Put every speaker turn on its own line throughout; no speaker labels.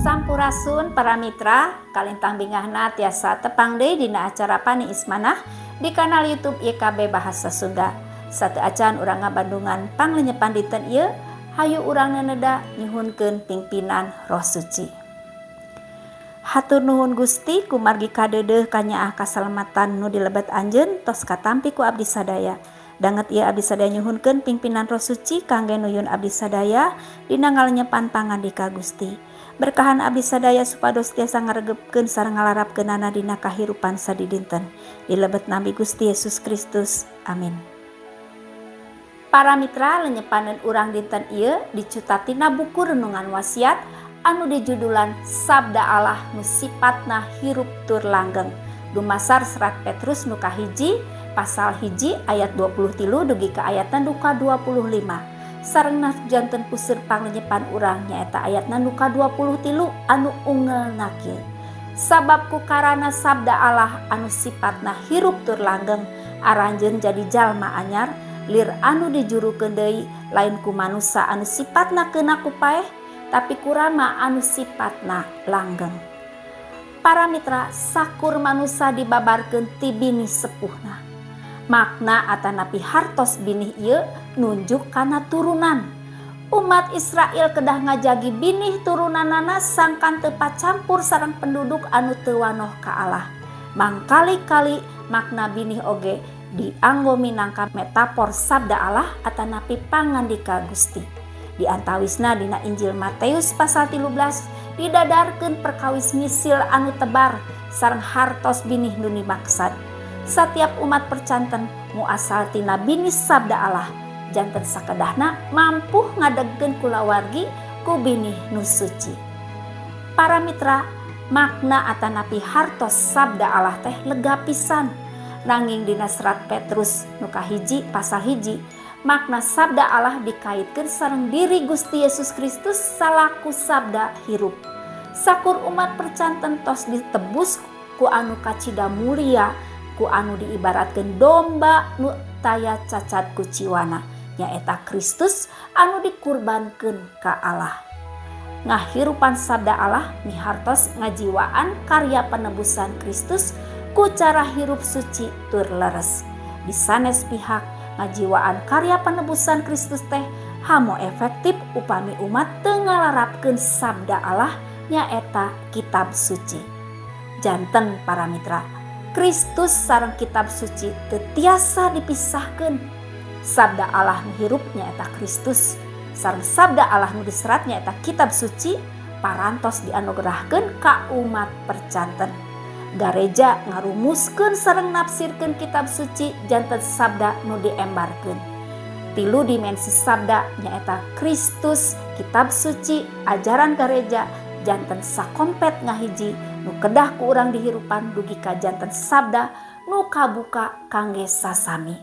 Sampurasun para mitra, kalintang bingahna tiasa tepang deui dina acara Paniis Manah di kanal YouTube YKB Bahasa Sunda. Sateuacan urang ngabandungan panglenyepan dinten ieu, hayu urang neneda nyuhunkeun pingpinan Roh Suci. Hatur nuhun Gusti kumargi kadeudeuh kanyaah kasalamatan nu dilebet anjeun tos katampi ku abdi sadaya. Danget ieu abdi sadaya nyuhunkeun pingpinan Roh Suci kangge nuyun abdi sadaya dina ngalenyepan pangandika Gusti. Berkahan abdi sadaya supados tiasa ngaregepkeun sareng ngalarapkeunana dina kahirupan sadidinten. Dilebet nami Gusti Yesus Kristus. Amin. Para mitra, lenyepaneun urang dinten ieu dicutat tina buku Renungan Wasiat anu dijudulan Sabda Allah nu Sipatna Hirup Tur Langgeng. Dumasar serat Petrus nu kahiji pasal 1 ayat 23 dugi ka ayat nu ka-25. Sareng janten puseur panglenyepan urang nyaeta ayat nu ka-23 anu ungelna kieu. Sabab ku karana sabda Allah anu sipatna hirup tur langgeng, aranjeun jadi jalma anyar, lir anu dijurukeun deui lain ku manusa anu sipatna keuna ku paeh, tapi ku Rama anu sipatna langgeng. Para mitra, sakur manusa dibabarkeun ti binih sepuhna. Makna atanapi hartos binih ieu nunjuk kana turunan. Umat Israel kedah ngajagi binih turunanana sangkan teu pacampur sareng penduduk anu teu wanoh ka Allah. Mangkali-kali makna binih oge dianggo minangka metafor sabda Allah atanapi pangandika Gusti. Di antawisna dina Injil Matius pasal 13 didadarkeun perkawis misil anu tebar sareng hartos binih nu dimaksad. Satiap umat percanten muasal tina binih sabda Allah janten sakedahna mampu ngadegkeun kulawargi ku binih nu suci. Para mitra, makna atanapi hartos sabda Allah teh lega pisan. Nanging dina serat Petrus nu kahiji pasal 1, makna sabda Allah dikaitkeun sareng diri Gusti Yesus Kristus salaku sabda hirup. Sakur umat percanten tos ditebus ku anu kacida mulia, ku anu diibaratkeun domba nu taya cacat ku ciwana, nyaeta Kristus anu dikurbankeun ka Allah. Ngahirupan sabda Allah mihartos ngajiwaan karya penebusan Kristus ku cara hirup suci tur leres. Di sanes pihak ngajiwaan karya penebusan Kristus teh hamo efektif upami umat teu ngalarapkeun sabda Allah nyaeta kitab suci. Janten para mitra, Kristus sareng kitab suci teu tiasa dipisahkeun. Sabda Allah nu hirup nyaeta Kristus sareng sabda Allah nu diserat nyaeta kitab suci parantos dianugerahkeun ka umat percanten. Gareja ngarumuskeun sareng nafsirkeun kitab suci janten sabda nu diembarkeun. Tilu dimensi sabda nyaeta Kristus, kitab suci, ajaran gareja janten sakompet ngahiji nu kedah ku urang dihirupan dugi ka janten sabda nu kabuka kangge sasami.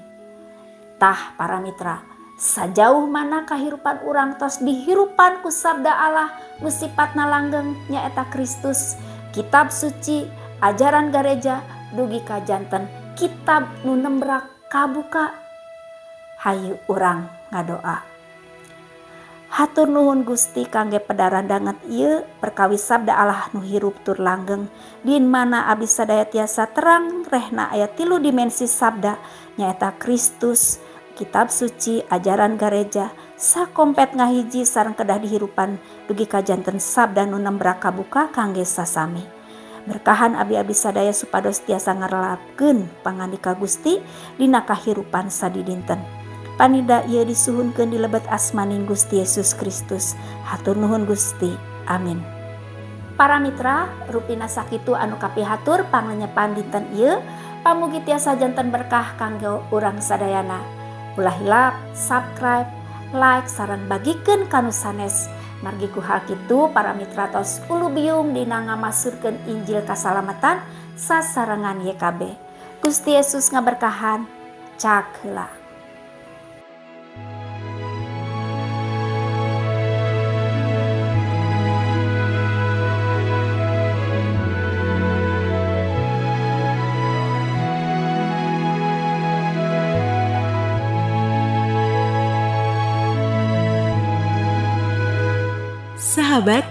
Tah para mitra, sajauh mana kahirupan urang tos dihirupan ku sabda Allah nu sipatna langgeng nyaeta Kristus, kitab suci, ajaran gareja dugi ka janten kitab nu nembrak kabuka. Hayu urang ngadoa. Hatur nuhun Gusti kangge pedaran danget ieu perkawis sabda Allah nu hirup tur langgeng, di mana abdi sadaya tiasa terang rehna aya tilu dimensi sabda nyaeta Kristus, kitab suci, ajaran gareja sakompet ngahiji sareng kedah dihirupan dugi ka janten sabda nu nembrak kabuka kangge sasami. Berkahan abdi-abdi sadaya supados tiasa ngarelapkeun pangandika Gusti dina kahirupan sadidinten. Panida ieu disuhunkeun di lebet asmaning Gusti Yesus Kristus. Hatur nuhun Gusti. Amin. Para mitra, rupina sakitu anu kapihatur panglenyepan dinten ieu, pamugi tiasa janten berkah kangge urang sadayana. Ulah hilap subscribe, like, sareng bagikeun ka nu sanes. Margi ku hal kitu para mitra tos ulubiung dina ngamasurkeun Injil kasalamatan sasarengan YKB. Gusti Yesus ngaberkahan. Cak heula.
Sahabat,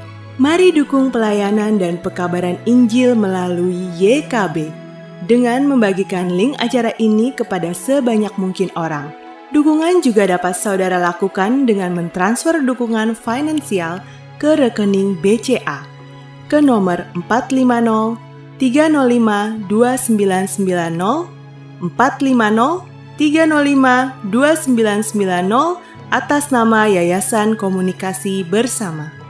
Mari dukung pelayanan dan pekabaran Injil melalui YKB dengan membagikan link acara ini kepada sebanyak mungkin orang. Dukungan juga dapat saudara lakukan dengan mentransfer dukungan finansial ke rekening BCA ke nomor 450 305 2990 450 305 2990 atas nama Yayasan Komunikasi Bersama.